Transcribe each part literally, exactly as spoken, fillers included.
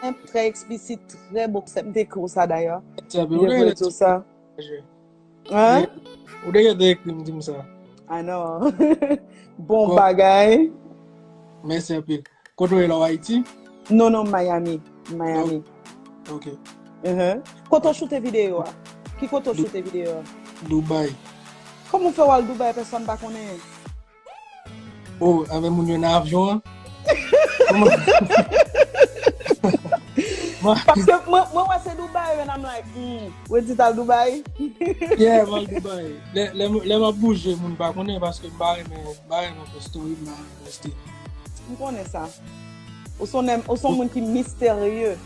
senp, trè eksplisit, trè bon konsèp. M te ekri w sa dayè. M te vle di w sa. Hein? Ou te gentan ekri m di m sa. I know. Bon bagay. Mèsi anpil. Kote w ye la, w Ayiti? Non, non, Miami. Miami. Ok. Kote w choute videyo a? Ki kote w choute videyo a? Dubai. Kòman w fè w al Dubai, pèsonn pa konnen? Oh, avè moun yo nan avyon an? Kòman? Paske mwen, mwen wè se Dubai, and I'm like, hmm, Wendy t al Dubai? Yeah, m al Dubai. Lè, lè, lè m ap bouje, moun pa konnen paske m pa renmen, m pa renmen fè story, m pa renmen poste. M konnen sa. Ou se yon nèg, ou se yon moun ki misterye.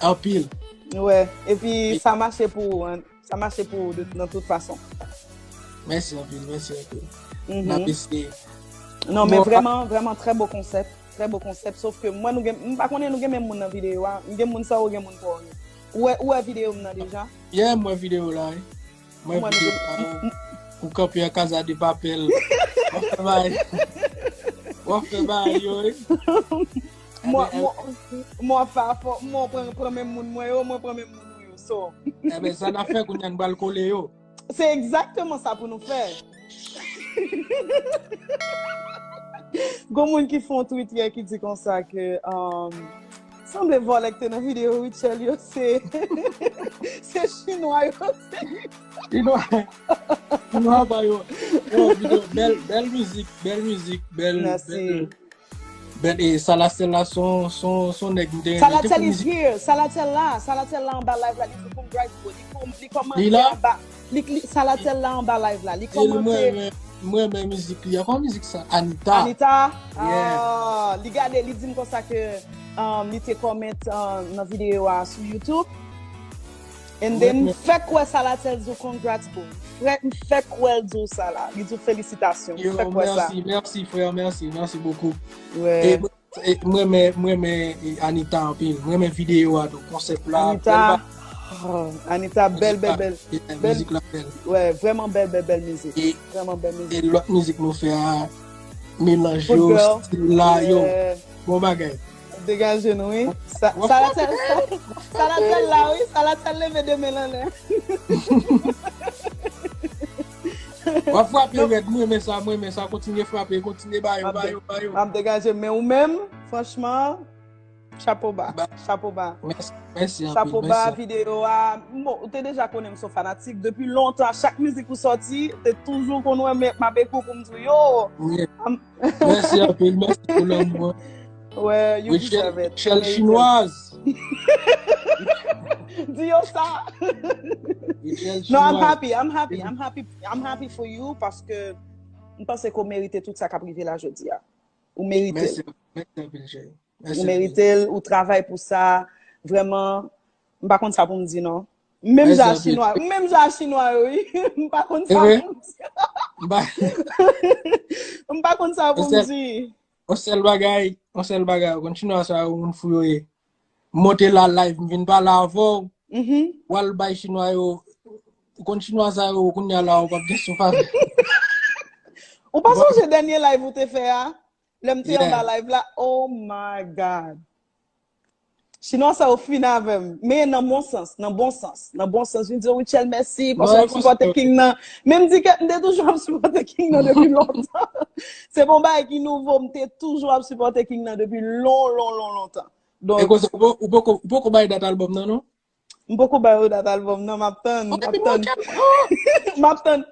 Anpil. Wè, epi sa mache pou ou, hein. Sa mache pou ou de, nan tout fason. Mèsi anpil, mèsi anpil. N ap eseye. Non, men vrèman, vrèman, trè bo konsèp. Trè bo konsèp. Sof ke mwen, nou gen, m pa konnen nou gen menm moun nan videyo a. M gen moun sa ou gen moun pa w yo. Ou wè, ou wè videyo m nan deja? Yeah, m wè videyo la, wi. Mwen videyo la, ou kanpe an Casa de Papel. W ap fè bagay. W ap fè bagay yo, wi. Mwen, mwen, mwen fè afò, mwen pran, pran menm moun mwen yo, mwen pran menm moun ou yo. So. Enben, sa n ap fè kounye a, n pral kole yo. Se egzakteman sa pou nou fè. Gon moun ki fè yon tweet yè ki di konsa ke, um, sanble vòlè ki te nan videyo Rutshelle yo, se, se chinwa yo te. Chinwa, chinwa pa yo. Yo, videyo, bèl, bèl mizik, bèl mizik, bèl, bèl. Bèl, e Salatel la, se yon, se yon, se yon nèg m te renmen. Salatel is here. Salatel la, Salatel la anba live la, li di congrats, bro. Li, li kòmante anba, li, li, Salatel la anba live la. Li kòmante. Mwen renmen, mwen renmen mizik li. Ankò mizik sa, Anita. Anita? Yeah. Ah, li gade, li di m konsa ke, um, li te kòmante, um, nan videyo a sou YouTube. And then, m fèk wè Salatel di w congrats, bro. Frè, m fèk wè l di w sa la. Li di w felisitasyon. M fèk wè sa. Yo, mèsi, mèsi, frè, mèsi, mèsi bokou. E, e, mwen renmen, mwen renmen, e, Anita anpil. Mwen renmen videyo a tou, konsèp la. Anita, oh, Anita, bèl, bèl, bèl. Mizik la bèl. Wè, vrèman bèl, bèl, bèl mizik. Vrèman bèl mizik. E lòt mizik nou fè a, melanj yo, stil la, yo. Bon bagay. Degaje nou, wi. Sa, Salatel, sa, Salatel la, wi. Salatel leve de men l anlè. W ap frape rèd, mwen renmen sa, mwen renmen sa. Kontinye frape, kontinye ba yo, ba yo, ba yo. M ap degaje, men ou menm, franchman, chapo ba, chapo ba. Mèsi, mèsi anpil, chapo ba, mèsi. Videyo a, bon, ou te deja konnen m se yon fanatik. Depi lontan, chak mizik ou sòti, ou te toujou konn wè m, m ap ekri w pou m di w, yo, Mèsi anpil, mèsi pou lanmou an. Wè, you deserve it. Rutshelle chinoise. Di yo sa. Rutshelle chinoise. No, I'm happy, I'm happy, I'm happy, I'm happy for you paske m panse ke w merite tout sa k ap rive la jodi a. Ou merite l. Mèsi, mèsi anpil, cheri. Ou merite l, ou travay pou sa. Vrèman, m pa konn sa pou m di non. Menm jan a chinwa, menm jan a chinwa yo, wi. M pa konn sa pou m di. M pa konn sa pou m di. On sèl bagay, on sèl bagay, ou konn chinwa sa yo, moun fou yo ye. Monte la live, m vin pale avè w. W al bay chinwa yo, ou konn chinwa sa yo, kounye a la, ou p ap gen souf avè. Ou pa sonje dènye live ou te fè a? Lè m te anba live la, oh my God. Chinwa sa yo fin avè m. Men nan bon sans, nan bon sans, nan bon sans. Vin di yo, Rutshelle, mèsi, paske w ap sipòte King nan. Men m di ke m te toujou ap sipòte King nan depi lontan. Se pa yon bagay ki nouvo, m te toujou ap sipòte King nan depi lon, lon, lon, lontan. Donk, e konsa, ou poko, ou poko, ou poko bay dat albòm nan, non? M poko ba yo dat albòm nan, m ap tann, m ap tann. M ap tann.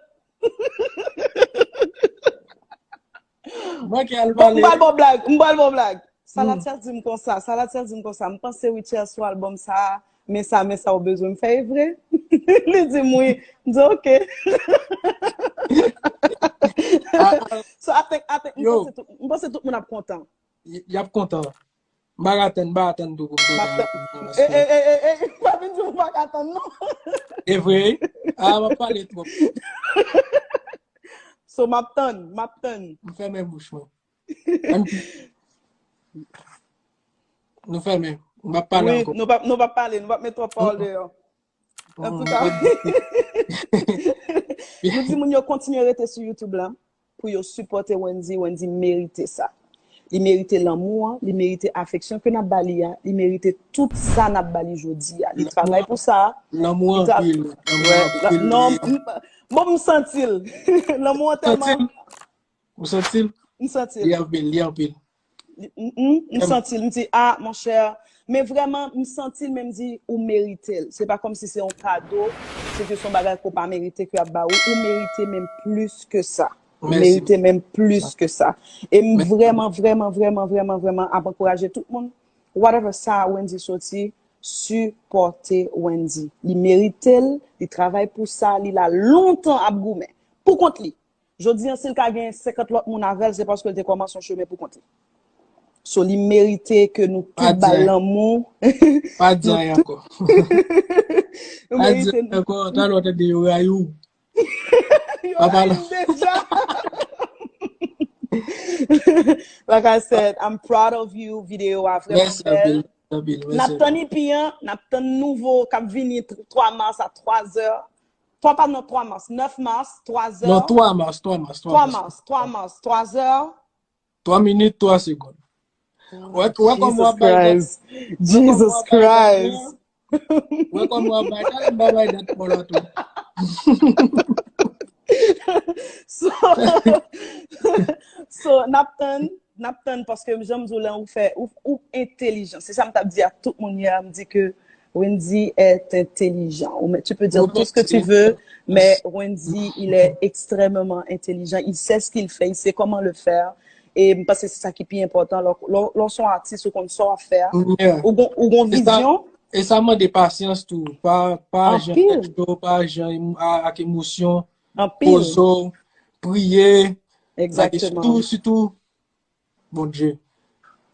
Manke al pale. Bon, m pral ba w blag, m pral ba w blag. Salatel di m konsa, Salatel di m konsa, m panse Rutshelle sou albòm sa, men sa, men sa ou bezwen m fè, e vre? Li di m wi. M di, ok. So, I think, I think, m panse tout, m panse tout moun ap kontan. Y, y ap kontan. M pa ka tann, m pa ka tann tou pou m tann. M ap tann. E, e, e, e, e, pa vin di m ou pa ka tann, non. E vre, wi. A, m ap pale twòp. So, m ap tann, m ap tann. M fèmen bouch mwen. Nou fèmen. M p ap pale ankò. Wi, nou p ap, nou p ap pale, nou p ap met twòp pawòl deyò. Antouka, nou di moun yo kontinye rete sou YouTube la pou yo sipòte Wendy. Wendy merite sa. Li merite lanmou an, li merite afeksyon ke n ap ba li a, li merite tout sa n ap ba li jodi a. Li travay pou sa. Lanmou anpil. Lanmou anpil. Non, bon, m santi l. Lanmou an tèlman. Ou santi l? M santi l. Li anpil, li anpil. M santi l, m di, ah, monchè. Men vrèman, m santi l, men m di, ou merite l. Se pa kòmsi se yon kado, se ke se yon bagay ke w pa merite ke y ap ba ou. Ou merite menm plis ke sa. Ou merite menm plis ke sa. E m vrèman, vrèman, vrèman, vrèman, vrèman ap ankouraje tout moun. Whatever sa Wendy soti, sipòte Wendy. Li merite l, li travay pou sa, li la lontan ap goumen. Pou kont li. Jodi an, si l ka gen senkant lòt moun avè l, se paske l te kòmanse yon chemen pou kont li. So, li merite ke nou tout ba l lanmou. Pa di anyen ankò. Pa di anyen ankò, talè w tande yo rayi w. Yo rayi m deja. Like I said, I'm proud of you. Videyo a vrèman bèl. N ap tann ipi an, n ap tann nouvo k ap vini twa mas a twa zè. Twa pa nan twa mas, nèf mas, twa zè. Non, twa mas, twa mas, twa mas. Twa mas, twa mas, twa zè. Twa minit, twa segonn. Wè, wè kòman w ap bay dat. Jesus Christ. Wè kòman w ap bay, talè m pa bay dat pou la tou. So, so, n ap tann, n ap tann paske jan m di w la, ou fè, ou, ou entelijan. Se sa m t ap di a tout moun yè, m di ke Wendy est intelligent. Ou, tu peux dire tout ce que tu veux, mais Wendy, il est extrêmement intelligent. Il sait ce qu'il fait, il sait comment le faire. E m panse se sa ki pi enpòtan. Lè, lè, lè w se yon atis, ou konn sa w ap fè a. Ou gon, ou gon vizyon. E sa mande pasyans tou. Pa, pa jan tèt cho, pa jan emo- a- ak emosyon. Anpil. Poze w, priye. Egzakteman. Sitou, sitou, Bondye.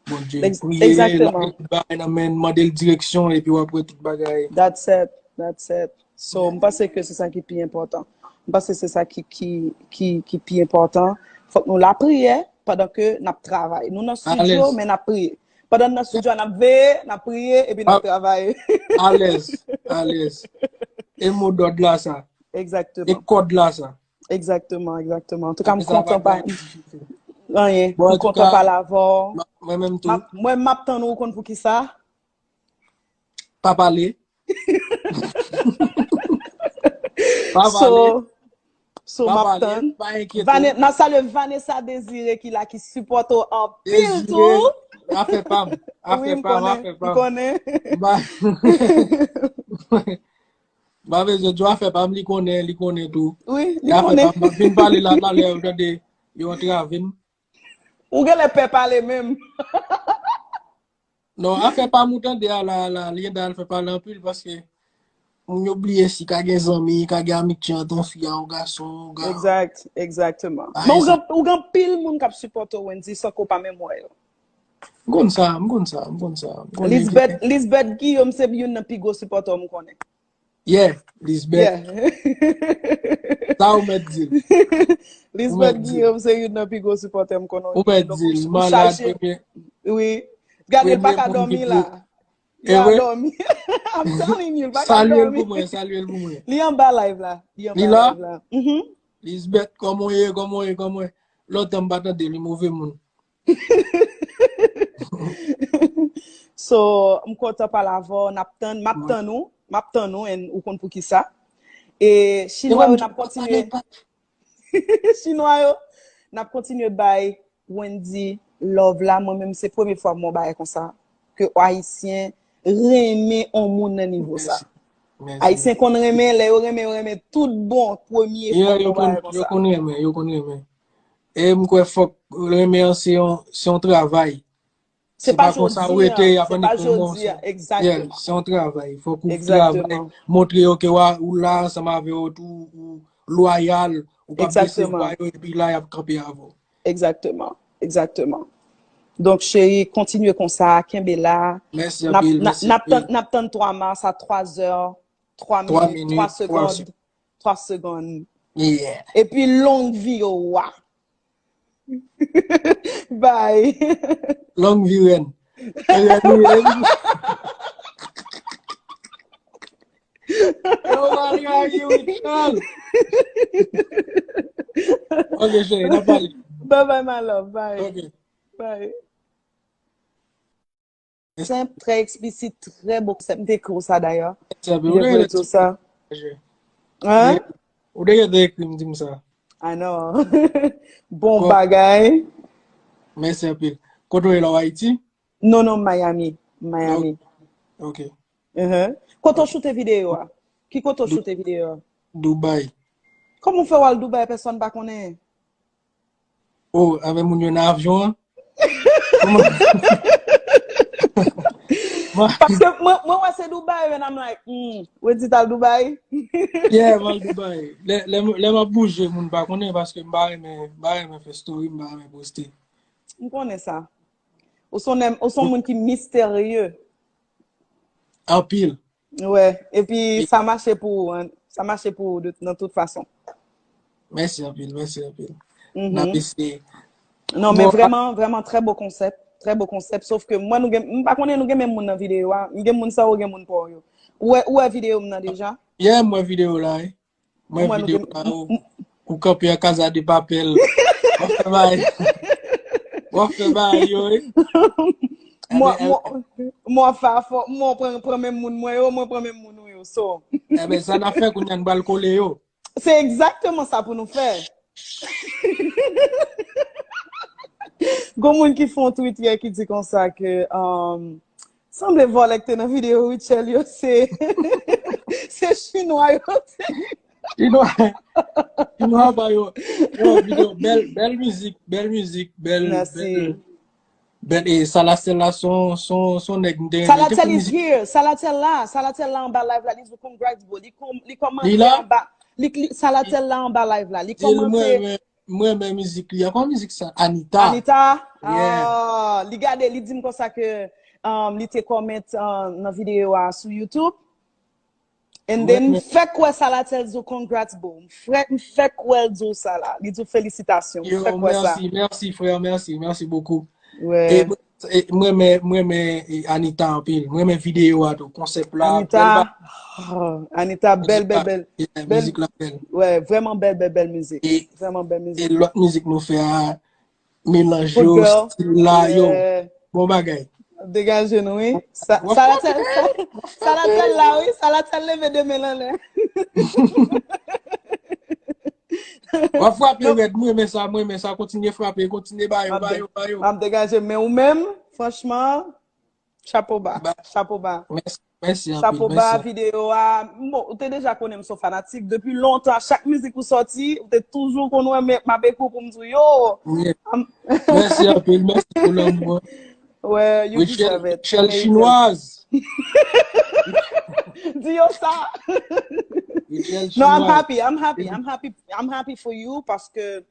Bondye. Priye, lage tout bagay nan men l, mande l direksyon, epi w ap wè tout bagay. That's it. That's it. So, m panse ke se sa ki pi enpòtan. M panse se sa ki, ki, ki, ki pi enpòtan. Fòk nou lapriyè pandan ke n ap travay. Nou nan estidyo, men n ap priye. Pandan n nan estidyo a, n ap veye, n ap priye, epi n ap travay. Alèz, alèz. E modòd la sa. Egzakteman. E kòd la sa. Egzakteman, egzakteman. Antouka, m kontan pa. Anyen. M kontan pale avè w. Mwen menm tou. Mwen, m ap tann ou, ou konn poukisa? Pa pale. Pa pale. So, so, m ap tann. Pa enkyete. N ap salye Vanessa Désiré ki la, ki sipòte w anpil tou. Afè pa m. Afè pa m, afè pa m. Wi, m konnen, m konnen. M pa bezwen di w afè pa m, li konnen, li konnen tou. Wi, li konnen. M ap vin pale la talè, ou tande, yo antrave m. Ou genlè pè pale menm. Non, afè pa m ou tande a la, la, Linda al fè pale anpil paske moun yo bliye si ka gen zanmi, ka gen amitye ant yon fi a yon gason, yon gason. Egzak, egzakteman. Men ou gen, ou gen anpil moun k ap sipòte w, Wendy, san ke w pa menm wè yo. M konn sa, m konn sa, m konn sa. Lisbeth, Lisbeth Guillaume se youn nan pi gwo sipòtè w m konnen. Yeah, Lisbeth. Sa ou mèt di l. Lisbeth Guillaume se youn nan pi gwo sipòtè m konnen. Ou mèt di l, malad premye. Wi. Gade, l pa ka dòmi la. Li pa dòmi. I'm telling you, li pa ka dòmi. Salye l pou mwen, salye l pou mwen. Li anba live la. Li anba live la. Lisbeth, kòman w ye, kòman w ye, kòman w ye? Lontan m pa tande li, move moun. So, m kontan pale avè w, n ap tann, m ap tann ou, m ap tann ou, and ou konn poukisa. E Chinwa yo, n ap kontinye. Chinwa yo, n ap kontinye bay Wendy love la. Mwen menm, se premye fwa m wè yon bagay konsa. Ke Ayisyen renmen yon moun nan nivo sa. Ayisyen konn renmen, lè yo renmen, yo renmen tout bon, premye fwa m wè yon bagay konsa. Yo konn renmen, yo konn renmen. E m kwè fòk renmen an se yon, se yon travay. Se pa konsa ou rete, y ap annik renmen w. Se pa jodi a, egzakteman. Yeah, se yon travay. Fòk ou travay, montre yo ke w a, ou la ansanm avè yo tou, ou lwayal, ou p ap bese bra yo, epi la y ap kanpe avè w. Egzakteman, egzakteman. Donk, cheri, kontinye konsa, kenbe la. Mèsi anpil, mèsi anpil. N ap tann, n ap tann twa mas a twa zè, twa minit, twa segonn. Twa segonn. Yeah. Epi long vi yo wa. Bye. Long vi rèn. Rèn, rèn. Yo, Maria, you tell. Ok, cheri, n ap pale. Bye bye, my love. Bye. Ok. Bye. Senp, trè eksplisit, trè bon konsèp. M te ekri w sa dayè. M te ekri w tou sa. Hein? Ou te gentan ekri m, di m sa. Ah non. Bon bagay. Mèsi anpil. Kote w ye la, w Ayiti? Non, non, Miami. Miami. Ok. Kote w choute videyo a? Ki kote w choute videyo a? Dubai. Kòman w fè w al Dubai, pèsonn pa konnen? Oh, avè moun yo nan avyon an? Paske mwen, mwen wè se Dubai, and I'm like, hmm, Wendy t al Dubai? Yeah, m al Dubai. Lè, lè, lè m ap bouje, moun pa konnen paske m pa renmen, m pa renmen fè story, m pa renmen poste. M konnen sa. Ou se yon nèg, ou se yon moun ki misterye. Anpil. Wè, epi sa mache pou ou, hein. Sa mache pou ou de, nan tout fason. Mèsi anpil, mèsi anpil. N ap eseye. Non, men vrèman, vrèman, trè bo konsèp. Trè bo konsèp. Sof ke mwen, nou gen, m pa konnen nou gen menm moun nan videyo a. M gen moun sa ou gen moun pa w yo. Ou wè, ou wè videyo m nan deja? Yeah, m wè videyo la, wi. Mwen videyo pa ou. Ou kanpe an Casa de Papel. W ap fè bagay. W ap fè bagay yo, wi. Mwen, mwen, mwen fè afò, mwen pran, pran menm moun mwen yo, mwen pran menm moun ou yo. So. Eben, sa n ap fè kounye a, n pral kole yo. Se egzakteman sa pou nou fè. Gon moun ki fè yon tweet yè ki di konsa ke, um, sanble vòlè k te nan videyo Rutshelle yo, se, se chinwa yo te. Chinwa, chinwa ba yo. Yo, videyo, bèl, bèl mizik, bèl mizik, bèl, bèl, bèl, e, Salathiel la, son, son, son nèg m te renmen. Salathiel is here. Salathiel la, Salathiel la anba live la, li di congrats, bro. Li kòm, li kòmante anba. Li, li, Salathiel la anba live la. Li kòmante. M renmen mizik li an. Kòman mizik sa? Anita. Anita? Yeah. Ah, li gade, li di m konsa ke, um, li te comment, uh, nan videyo a sou YouTube. And then, m fèk wè Salathiel di w congrats, bro. M fèk, m fèk wè l di w sa la. Li di w felisitasyon. M fèk wè sa. Yo, mèsi, mèsi, frè, mèsi, mèsi bokou. Wè. E mwen, e mwen renmen, mwen renmen, e, Anita anpil. Mwen renmen videyo a tou, konsèp la. Anita, bèl ba-, oh, Anita, bèl, bèl, bèl. Yeah, mizik la bèl. Wè, vrèman bèl, bèl, bèl mizik. Vrèman bèl mizik. E lòt mizik nou fè a, melanj yo, stil la, yo. Yeah. Bon bagay. Degaje nou, wi. Sa, w ap Salathiel, frape, w ap frape. Salathiel la, wi. Salathiel leve de men l anlè. W ap frape rèd, mwen renmen sa, mwen renmen sa. Kontinye frape, kontinye ba yo, ba yo, ba yo. M ap degaje, men ou menm, franchman, chapo ba, chapo ba. Mèsi, mèsi anpil, chapo ba, mèsi. Videyo a, bon, ou te deja konnen m se yon fanatik. Depi lontan, chak mizik ou sòti, ou te toujou konn wè m, m ap ekri w pou m di w, yo. Yeah. Mèsi anpil, mèsi pou lanmou an. Wè, you deserve it. Rutshelle chinoise. Di yo sa. Rutshelle chinoise. No, I'm happy, I'm happy, I'm happy, I'm happy for you, paske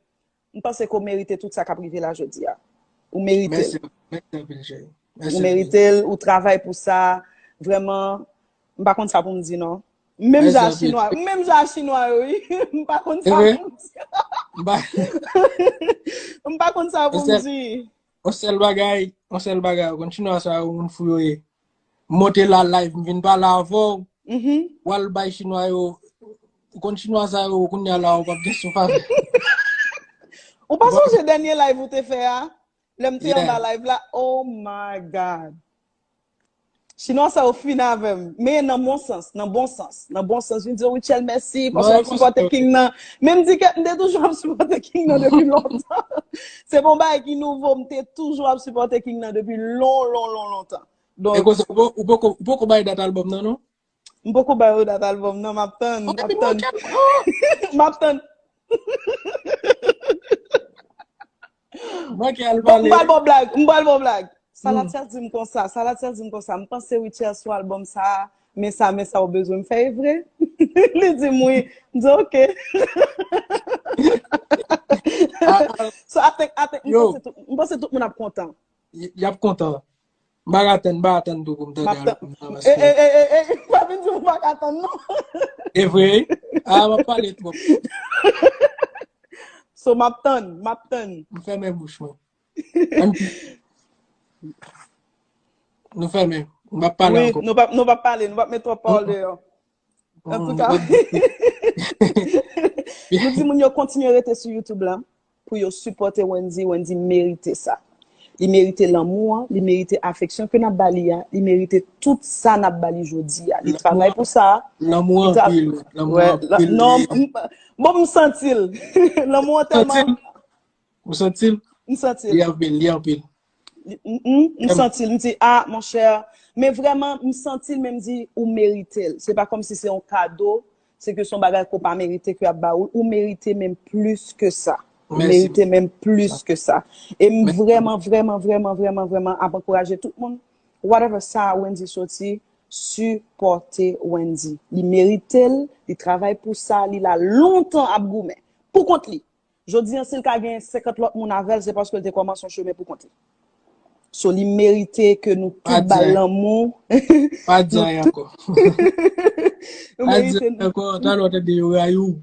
m panse ke w merite tout sa k ap rive la jodi a. Ou merite l. Mèsi, mèsi anpil, cheri. Ou merite l, ou travay pou sa. Vrèman, m pa konn sa pou m di, non. Menm jan a chinwa, menm jan a chinwa yo, wi. M pa konn sa pou m di. M pa konn sa pou m di. Yon sèl bagay, yon sèl bagay, ou konn chinwa sa yo, moun fou yo ye. M monte la live, m vin pale avè w, w al bay chinwa yo, ou konn chinwa sa yo, kounye a la, ou p ap gen souf avè m. Ou pa sonje dènye live ou te fè a? Lè m te anba live la, oh my God. Chinwa sa yo fin avè m. Men nan bon sans, nan bon sans, nan bon sans. Vin di yo, Rutshelle, mèsi, paske w ap sipòte King nan. Men m di ke m te toujou ap sipòte King nan depi lontan. Se pa yon bagay ki nouvo, m te toujou ap sipòte King nan depi lon, lon, lon, lontan. Donk, e konsa, ou po-, ou poko, ou poko bay dat albòm nan, non? M poko ba yo dat albòm nan, m ap tann, m ap tann. M ap tann. Manke al pale. Bon, m pral ba w blag, m pral ba w blag. Salathiel di m konsa, Salathiel di m konsa, m panse Rutshelle sou albòm sa, men sa, men sa ou bezwen m fè, e vre? Li di m wi. M di, ok. So, I think, I think, m panse tout, m panse tout moun ap kontan. Y, y ap kontan. M pa ka tann, m pa ka tann tou pou m tande albòm nan, paske e, e, e, e, e, pa vin di m ou pa ka tann, non. E vre, wi. Ah, m ap pale twòp. So, m ap tann, m ap tann. M fèmen bouch mwen. Nou fèmen. M p ap pale ankò. Wi, nou p ap, nou p ap pale, nou p ap met twòp pawòl deyò. Antouka, nou di moun yo kontinye rete sou YouTube la pou yo sipòte Wendy. Wendy merite sa. Li merite lanmou an, li merite afeksyon ke n ap ba li a, li merite tout sa n ap ba li jodi a. Li travay pou sa. Lanmou anpil, lanmou anpil. Bon, m santi l. Lanmou an tèlman. Ou santi l? M santi l. Li anpil, li anpil. M santi l, m di, ah, monchè. Men vrèman, m santi l, men m di, ou merite l. Se pa kòmsi se yon kado, se ke se yon bagay ke w pa merite ke y ap ba ou. Ou merite menm plis ke sa. Ou merite menm plis ke sa. E m vrèman, vrèman, vrèman, vrèman, vrèman ap ankouraje tout moun. Whatever sa Wendy soti, sipòte Wendy. Li merite l, li travay pou sa, li la lontan ap goumen. Pou kont li. Jodi an, si l ka gen senkant lòt moun avè l, se paske l te kòmanse yon chemen pou kont li. So, li merite ke nou tout ba l lanmou. Pa di anyen ankò. Pa di anyen ankò, talè w tande yo rayi w.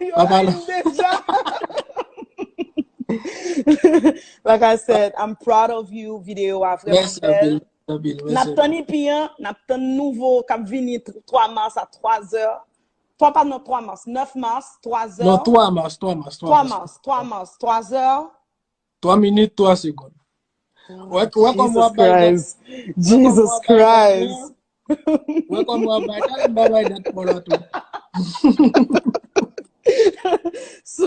Yo rayi m deja. Like I said, I'm proud of you. Videyo a vrèman bèl. N ap tann ipi an, n ap tann nouvo k ap vini twa mas a twa zè. Twa pa nan twa mas, nèf mas, twa zè. Non, twa mas, twa mas, twa mas. Twa mas, twa mas, twa zè. Twa minit, twa segonn. Wè, wè kòman w ap bay dat. Jesus Christ. Wè kòman w ap bay dat, m pa bay dat pou la tou. So,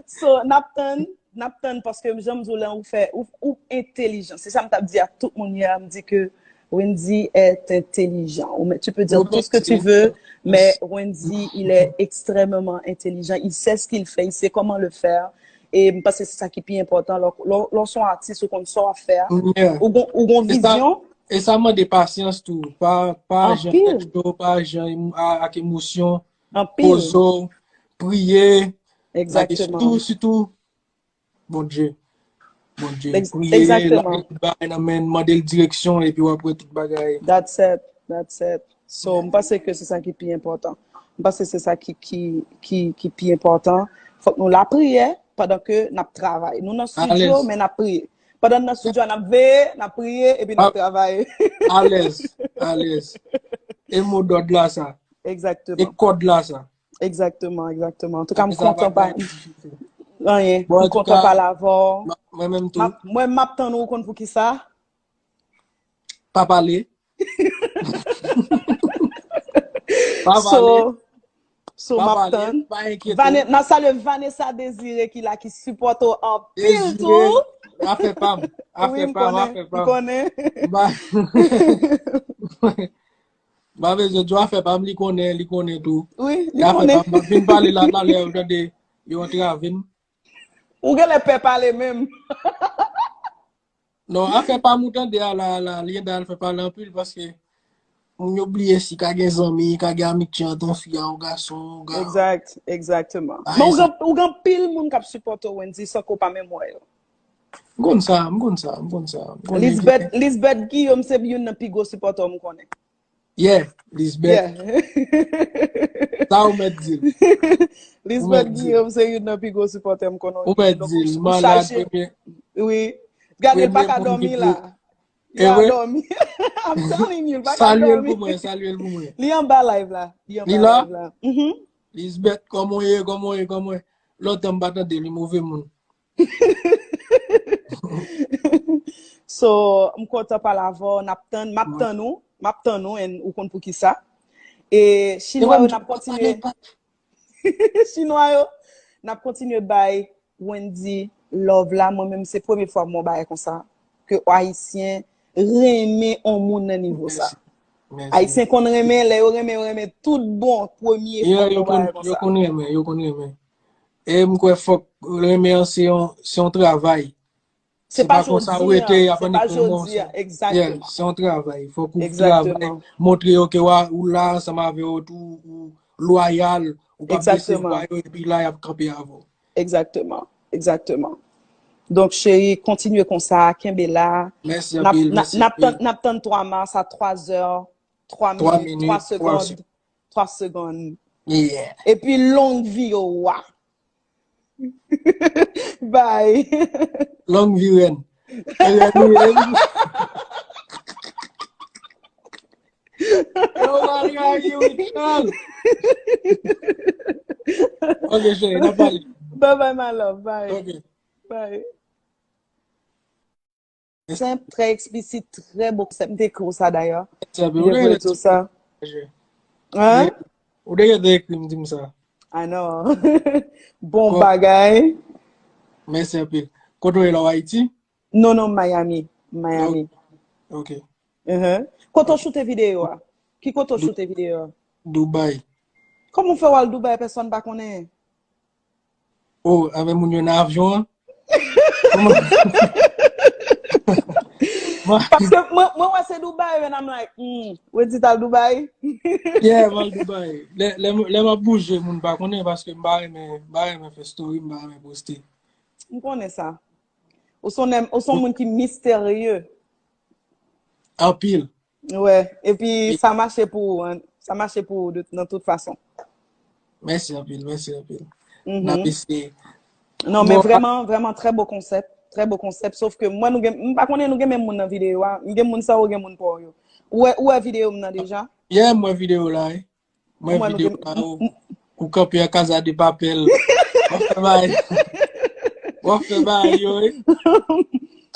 so, n ap tann, n ap tann, paske jan m di w la, ou fè, ou, ou entelijan. Se sa m t ap di ak tout moun yè, m di ke Wendy est intelligent. Ou, tu peux dire tout ce que tu veux, mais Wendy, il est extrêmement intelligent. Il sait ce qu'il fait, il sait comment le faire. E m panse se sa ki pi enpòtan. Lè w se yon atis, ou konn sa w ap fè a. Ou gon, ou gon vizyon. E sa mande pasyans tou. Pa, pa jan tèt cho, pa jan ak emosyon. Poze w, priye. Egzakteman. Sitou, sitou, Bondye. Bondye. Priye, lage tout bagay nan men l, mande l direksyon, epi w ap wè tout bagay. That's it. That's it. So, m panse ke se sa ki pi enpòtan. M panse se sa ki, ki, ki, ki pi enpòtan. Fòk nou lapriyè pandan ke n ap travay. Nou nan estidyo, men n ap priye. Pandan n nan estidyo a, n ap veye, n ap priye, epi n ap travay. Alèz, alèz. E mo dòd la sa. Egzakteman. E kòd la sa. Egzakteman, egzakteman. Antouka, m kontan pa. Anyen. M kontan pale avè w. Mwen menm tou. Mwen, m ap tann ou, ou konn poukisa? Pa pale. Pa pale. So, m ap tann. Pa enkyete w. N ap salye Vanessa Désiré ki la, ki sipòte w anpil tou. Afè pa m. Afè pa m, afè pa m. M konnen. M pa bezwen di w afè pa m, li konnen, li konnen tou. Wi, li konnen. M ap vin pale la talè, ou tande, yo antrave m. Ou genlè pè pale menm. Non, afè pa m ou tande a la, la, li ede al fè pale anpil paske moun yo bliye si ka gen zanmi, ka gen amitye ant yon fi a yon gason, yon ga- Exact, egzakteman. Men ou gen, ou gen anpil moun k ap sipòte w, Wendy, san ke w pa menm wè yo. M konn sa, m konn sa, m konn sa. Lisbeth, Lisbeth Guillaume se youn nan pi gwo sipòtè w m konnen. Yeah, Lisbeth. Sa ou mèt di l. Lisbeth Guillaume se youn nan pi gwo sipòtè m konnen. Ou mèt di l, malad premye. Wi. Gade l pa ka dòmi la. Li pa dòmi. I'm telling you, li pa ka dòmi. Salye l pou mwen, salye l pou mwen. Li anba live la. Li anba live la. Lisbeth, kòman w ye, kòman w ye, kòman w ye? Lontan m pa tande li, move moun. So, m kontan pale avè w, n ap tann, m ap tann ou, m ap tann ou, and ou konn poukisa. E Chinwa yo, n ap kontinye. Chinwa yo, n ap kontinye bay Wendy love la. Mwen menm, se premye fwa m wè yon bagay konsa, ke Ayisyen renmen yon moun nan nivo sa. Ayisyen konn renmen, lè yo renmen, yo renmen tout bon, premye fwa m wè yon bagay konsa. Yo konn renmen, yo konn renmen. E m kwè fòk renmen an se yon, se yon travay. Se pa konsa ou rete, y ap annik renmen w. Se pa jodi a, egzakteman. Yeah, se yon travay. Fòk ou travay, montre yo ke w a, ou la ansanm avè yo tou, ou lwayal, ou p ap desevwa yo, epi la y ap kanpe avè w. Egzakteman, egzakteman. Donk, cheri, kontinye konsa, kenbe la. Mèsi anpil, mèsi anpil. N ap tann, n ap tann twa mas a twa zè, twa minit, twa segonn. Twa segonn. Yeah. Epi long vi yo wa. Bye. Long vi rèn. Rèn, rèn. Yo, Maria, you Richard. Ok, cheri, n ap pale. Bye bye, my love. Bye. Ok. Bye. senp, trè eksplisit, trè bon konsèp. M te ekri w sa dayè. M te vle di w sa. Hein? Ou te gentan ekri m di m sa. I know. Bon bagay. Mèsi anpil. Kote w ye la, w Ayiti? Non, non, Miami. Miami. Ok. Kote w choute videyo a? Ki kote w choute videyo a? Dubai. Kòman w fè w al Dubai, pèsonn pa konnen? Oh, avè moun yo nan avyon an? Paske mwen wè se Dubai, and I'm like, hmm, ou di t al Dubai? Yeah, m al Dubai. Lè m ap bouje, moun pa konnen paske m pa renmen, m pa renmen fè story, m pa renmen poste. M konnen sa. Ou se yon moun ki misterye. Anpil. Wè, epi sa mache pou ou, sa mache pou ou nan tout fason. Mèsi anpil, mèsi anpil. N ap eseye. Non, men vrèman, vrèman, trè bo konsèp. Trè bo konsèp. Sof ke mwen, nou gen, m pa konnen nou gen menm moun nan videyo a. M gen moun sa ou gen moun pa w yo. Ou wè, ou wè videyo m nan deja? Yeah, m wè videyo la, wi. Mwen videyo pa ou. Ou kanpe an Casa de Papel. W ap fè bagay. W ap fè bagay yo, wi.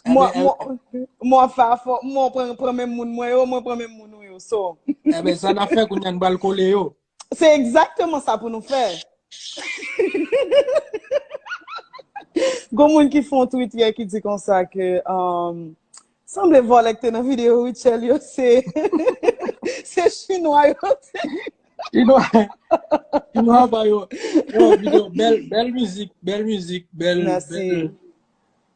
Mwen fè afò, mwen pran pran menm moun mwen yo, mwen pran menm moun ou yo. So. Enben, sa n ap fè kounye a, n pral kole yo. Se egzakteman sa pou nou fè. Gon moun ki fè yon tweet yè ki di konsa ke um, sanble vòlè k te nan videyo Rutshelle yo se se chinwa yo te. Chinwa. Chinwa ba yo. Yo, videyo bèl, bèl mizik, bèl mizik, bèl bèl.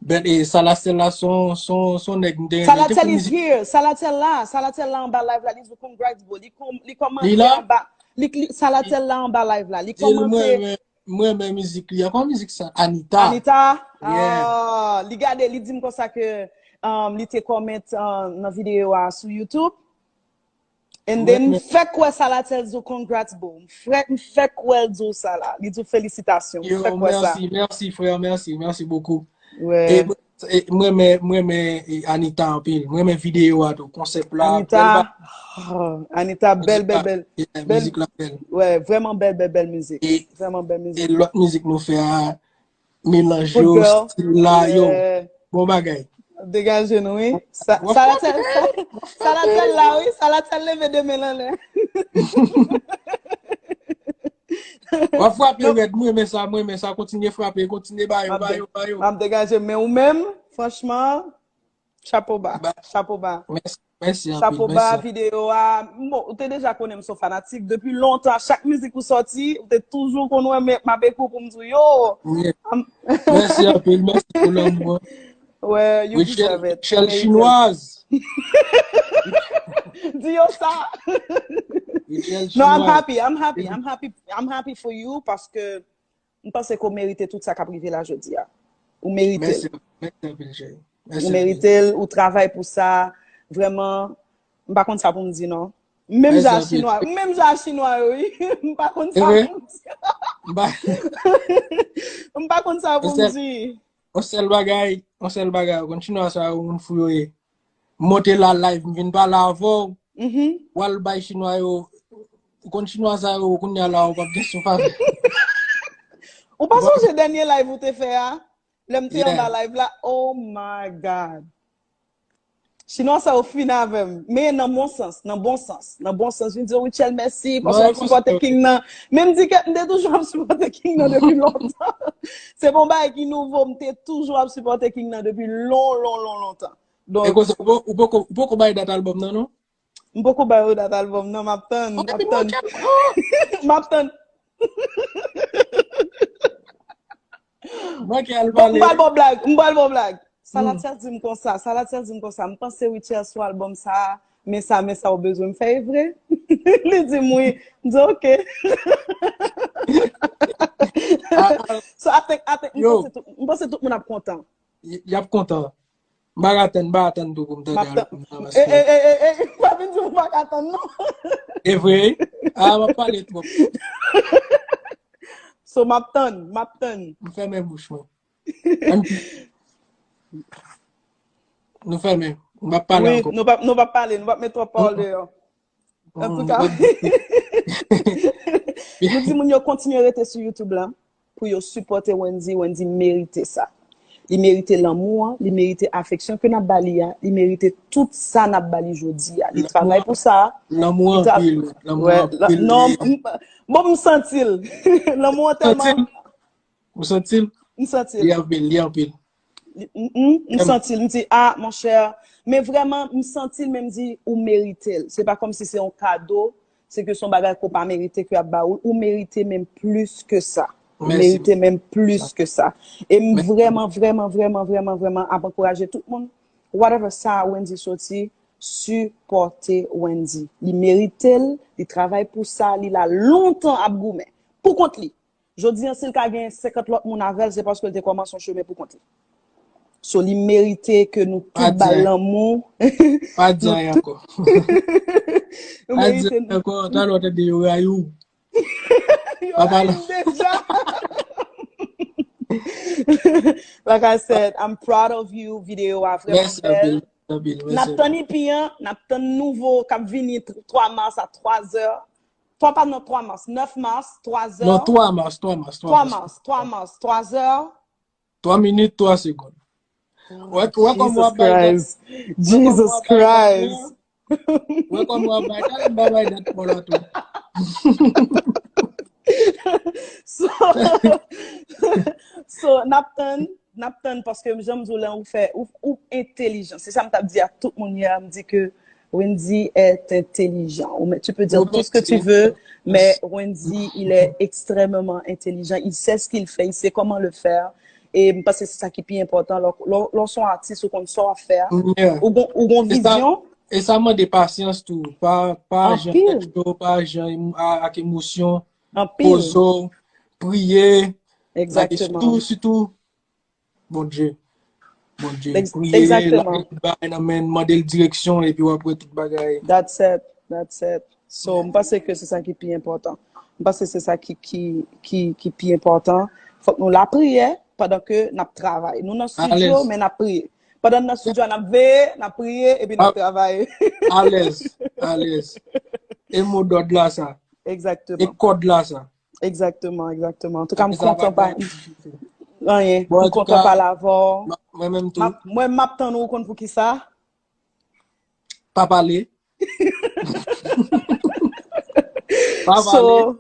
Bèl e Salatèl la son son son nèg m te renmen. Salatèl is here. Salatèl la. Salatèl la anba live la. Li di congrats bro. Li kòmante anba. Li li Salatèl la anba live la. Li kòmante. Mwen renmen mizik li. Ankò mizik sa Anita. Anita. Ah, li gade, li di m konsa ke um, li te comment uh, nan videyo a sou YouTube. And then m fèk wè Salatèl di w congrats bro. M fèk wè l di w sa la. Li di w felisitasyon. M fèk wè sa. Mèsi, mèsi frè, mèsi, mèsi bokou. Wè. E mwen renmen mwen renmen Anita anpil. Mwen renmen videyo a tou, konsèp la. Anita. Anita bèl bèl bèl. Mizik la bèl. Wè, vrèman bèl bèl bèl mizik. Vrèman bèl mizik. E lòt mizik nou fè a melanje yo, stil la yo. Bon bagay. Degaje nou, wi. Salatèl la, wi. Salatèl leve de men l anlè. W ap frape rèd, mwen renmen sa, mwen renmen sa. Kontinye frape, kontinye ba yo, ba yo, ba yo. M ap degaje, men ou menm, franchman, chapo ba, chapo ba. Mèsi. Mèsi anpil. Chapo ba videyo a. Bon, ou te deja konnen m se yon fanatik. Depi lontan, chak mizik ou sòti, ou te toujou konn wè m ap ekri w pou m di w yo. Mèsi anpil, mèsi pou lanmou an. Well, you deserve it. Rutshelle chinoise. Di yo sa. No, I'm happy. I'm happy. I'm happy. I'm happy for you paske m panse ke w merite tout sa k ap rive la jodi a. Ou merite l. Ou merite l, ou travay pou sa. Vrèman, m pa konn sa pou m di non. Menm jan ak chinwa, menm jan ak chinwa yo, wi. M pa konn sa pou m di. M pa konn sa pou m di. Yon sèl bagay, yon sèl bagay, ou konn chinwa sa yo moun fou yo ye. M monte la live, m vin pale avè w. W al bay chinwa yo, ou konn chinwa sa yo, kounye a la, ou p ap gen souf avè. Ou pa sonje dènye live ou te fè a? Lè m te anba live la, oh my God. Chinwa sa yo fin avè m. Men nan bon sans, nan bon sans. Nan bon sans, vin di yo Rutshelle mèsi, paske w ap sipòte King nan. Men m di ke m te toujou ap sipòte King nan depi lontan. Se pa yon bagay ki nouvo, m te toujou ap sipòte King nan depi lon, lon, lon, lontan. Donk. E konsa, ou poko, ou poko bay dat album nan, non? M poko ba yo dat album nan, m ap tann, m ap tann. M ap tann. Mwen ki al pale. M pral ba w blag, m pral ba w blag. Salatèl di m konsa, Salatèl di m konsa, m panse Rutshelle sou album sa, men sa, men sa ou bezwen m fè e vre. Li di m wi, m di ok. So I think, I think, m panse tout, m panse tout moun ap kontan. Y ap kontan. M pa ka tann, m pa ka tann tou pou m tande album nan paske. Ey, ey, ey, ey, pa vin di m ou pa ka tann non. E vre? Ah, m ap pale twòp. So, m ap tann, m ap tann. M fèmen bouch mwen. Nou fèmen. M p ap pale ankò. Nou p ap, nou p ap pale, nou p ap met twòp pawòl deyò. Antouka, nou di moun yo kontinye rete sou YouTube la pou yo sipòte Wendy. Wendy merite sa. Li merite lanmou an, li merite afeksyon ke n ap ba li a, li merite tout sa n ap ba li jodi a. Li travay pou sa. Lanmou anpil, lanmou anpil. Non, bon, m santi l. Lanmou an tèlman. Ou santi l? M santi l. Li anpil, li anpil. M santi l, m di, ah, monchè. Men vrèman, m santi l, men m di, ou merite l. Se pa kòmsi se yon kado, se ke se yon bagay ke w pa merite ke y ap ba ou. Ou merite menm plis ke sa. Ou merite menm plis ke sa. E m vrèman, vrèman, vrèman, vrèman, vrèman ap ankouraje tout moun. Whatever sa Wendy soti, sipòte Wendy. Li merite l, li travay pou sa, li la lontan ap goumen. Pou kont li. Jodi an, si l ka gen senkant lòt moun avè l, se paske l te kòmanse yon chemen pou kont li. So, li merite ke nou tout ba l lanmou. Pa di anyen ankò. Pa di anyen ankò, talè w tande yo rayi w. Yo rayi m deja. Like I said, I'm proud of you, videyo a vrèman bèl. N ap tann ipi an, n ap tann nouvo k ap vini twa mas a twa zè. Twa pa nan twa mas, nèf mas, twa zè. Non, twa mas, twa mas, twa mas. Twa mas, twa mas, twa zè. Twa minit, twa segonn. Wè, wè kòman w ap bay dat. Jesus Christ. Wè kòman w ap bay dat, m pa bay dat pou la tou. So, so n ap tann, n ap tann paske jan m di w la, ou fè, ou, ou entelijan. Se sa m t ap di ak tout moun yè, m di ke Wendy est intelligent. Ou, tu peux dire tout ce que tu veux, mais Wendy, il est extrêmement intelligent. Il sait ce qu'il fait, il sait comment le faire. E m panse se sa ki pi enpòtan. Lè w se yon atis, ou konn sa w ap fè a. Ou gon vizyon. E sa mande pasyans tou. Pa, pa jan tèt cho, pa jan ak emosyon. Poze w, priye. Sitou, sitou, Bondye. Bondye. Priye, lage tout bagay nan men l, mande l direksyon, epi w ap wè tout bagay. That's it. That's it. So, m panse ke se sa ki pi enpòtan. M panse se sa ki, ki, ki, ki pi enpòtan. Fòk nou lapriyè pandan ke n ap travay. Nou nan estidyo, men n ap priye. Pandan n nan estidyo a, n ap veye, n ap priye, epi n ap travay. Alèz, alèz. E mo dòd la sa. E kòd la sa. Egzakteman, egzakteman. Antouka, m kontan pa. Anyen. M kontan pale avè w. Mwen menm tou. Mwen, m ap tann ou, ou konn poukisa? Pa pale. Pa pale.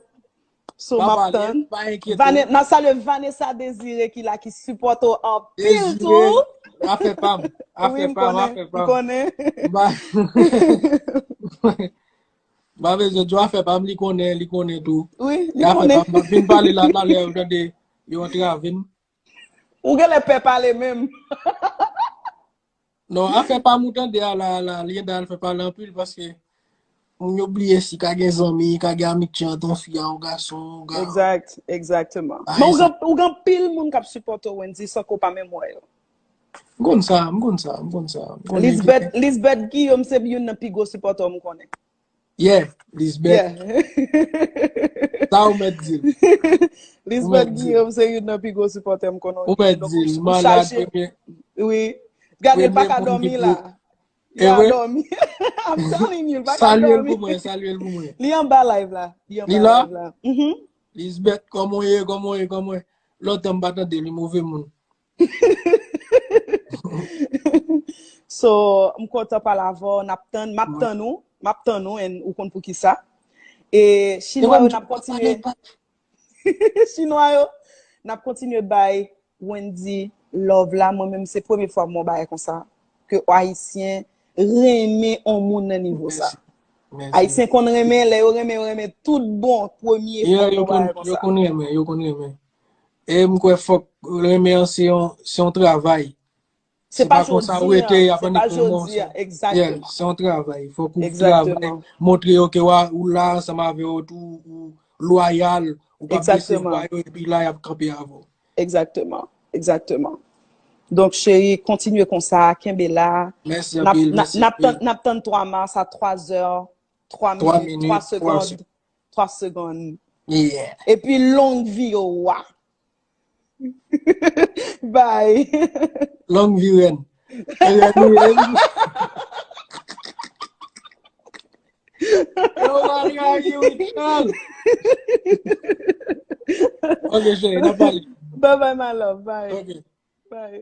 So, m ap tann. N ap salye Vanessa Désiré ki la, ki sipòte w anpil tou. Afè pa m. Afè pa m, afè pa m. Konnen. M pa bezwen di w afè pa m, li konnen, li konnen tou. Wi, li konnen. M ap vin pale la talè, ou tande, yo antrave m. Ou genlè pè pale menm. Non, afè pa m ou tande a la, la, li ede al fè pale anpil paske moun yo bliye si ka gen zanmi, ka gen amitye ant yon fi a yon gason, yon gason. Egzak, egzakteman. Men ou gen, ou gen anpil moun k ap sipòte w, Wendy, san ke w pa menm wè yo. M konn sa, m konn sa, m konn sa. Lisbeth, Lisbeth Guillaume se youn nan pi gwo sipòtè w m konnen. Yeah, Lisbeth. Sa ou mèt di l. Lisbeth Guillaume se youn nan pi gwo sipòtè m konnen. Ou mèt di l, malad premye. Wi. Gade, l pa ka dòmi la. Li a dòmi. I'm telling you, l pa ka dòmi. Salye l pou mwen, salye l pou mwen. Li anba live la. Li anba live la. Lisbeth, kòman w ye, kòman w ye, kòman w ye? Lontan m pa tande li, move moun. So, m kontan pale avè w, n ap tann, m ap tann ou, m ap tann ou, and ou konn poukisa. E chinwa yo, n ap kontinye. Chinwa yo, n ap kontinye bay Wendy love la. Mwen menm, se premye fwa m wè yon bagay konsa. Ke Ayisyen renmen yon moun nan nivo sa. Ayisyen konn renmen, lè yo renmen, yo renmen tout bon, premye fwa m wè yon bagay konsa. Yo konn renmen, yo konn renmen. E m kwè fòk renmen an se yon, se yon travay. Se pa konsa ou rete, y ap annik pran mòso. Se yon travay. Fòk ou travay, montre yo ke ou la ansanm avè yo tou, ou lwayal, ou p ap desevwa yo, epi la y ap kanpe avè w. Egzakteman, egzakteman. Donk, cheri, kontinye konsa, kenbe la. Mèsi anpil, mèsi anpil. N ap tann twa mas a twa zè, twa minit, twa segonn. Twa segonn. Epi long vi yo wa. Bye. Long vi rèn. Rèn, rèn. Yo, Maria, you will. Ok, cheri, n ap pale. Bye bye, my love. Bye. Ok. Bye.